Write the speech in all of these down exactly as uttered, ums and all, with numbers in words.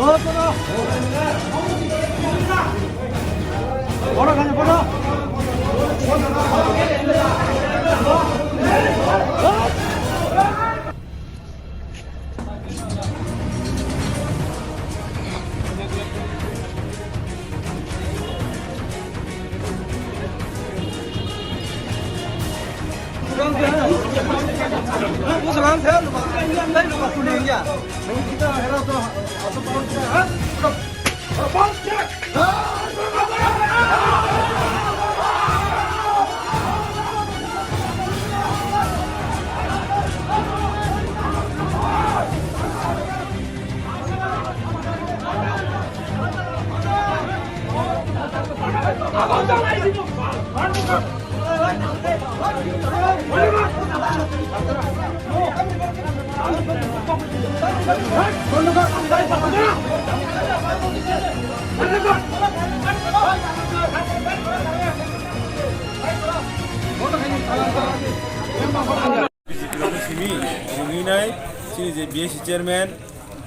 B J P rokni simi ringwi nai, chini je B S C chairman,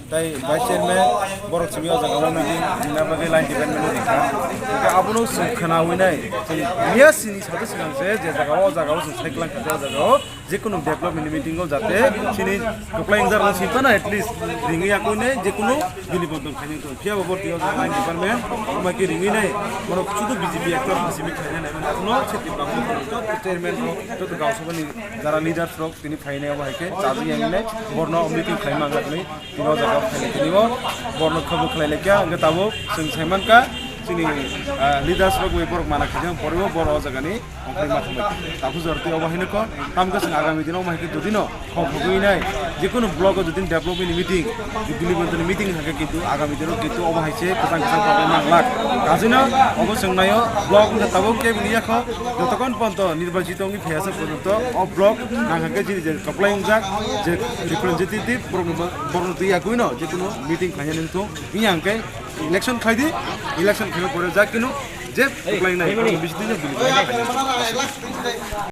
tai vice chairman, borok simi o jaga o meeting ringna bagwi line department no ringkha. Hingkhe abono chwng khwnawi nai, chini miya sini sade swkang se je jaga o, o jaga o chwng sai kwlang kha, o jaga o jekunu development ni meeting o jate chini kwplai wngjakno sintana at least ringwi yakwi nai jekunu bini bodol khainai tong. Phiya bo borok twi o jaga line department, tongma khe ringwi nai, borok sudu B J P ekta simi khainai nai, mane abono se Tipra Motha joto chairman rok, joto Gaon Sabha ni jara leaders rok tini phainai, obo hai khe chajak yang nai, borno meeting khlai mang laknai, tini o jaga phainai tini o, borno khabu khlai laikha, hwnkhe tabuk chwng sai mankha, chini, ah, leaders rok bai borok mana khaijak, borok o borok o jaga ni. Okhai ma thangbai. Tabu jor tei obo haino kho, tamkhe chwng agami dino omo hai khe dudino khok khogwi nai. Jekunu block o dudin development ni meeting, Jubilee Bondo ni meeting hake kintu agami dino kintu obo hai se kwchang kwchang problem nang lak. Kajino obo chwng naio block wngkha tabuk kebini yakho jotokon ponto nirbachito wngwi phiyasa porjonto o block nang hake jini je kwplai wngjak je representative borokno borokno twi yakwino jekunu meeting khaina nung thung. Wngya hwnkhe election khlai di, election khlai pore ja kunu je kwplai nai bisi twi Jubilee Bondo.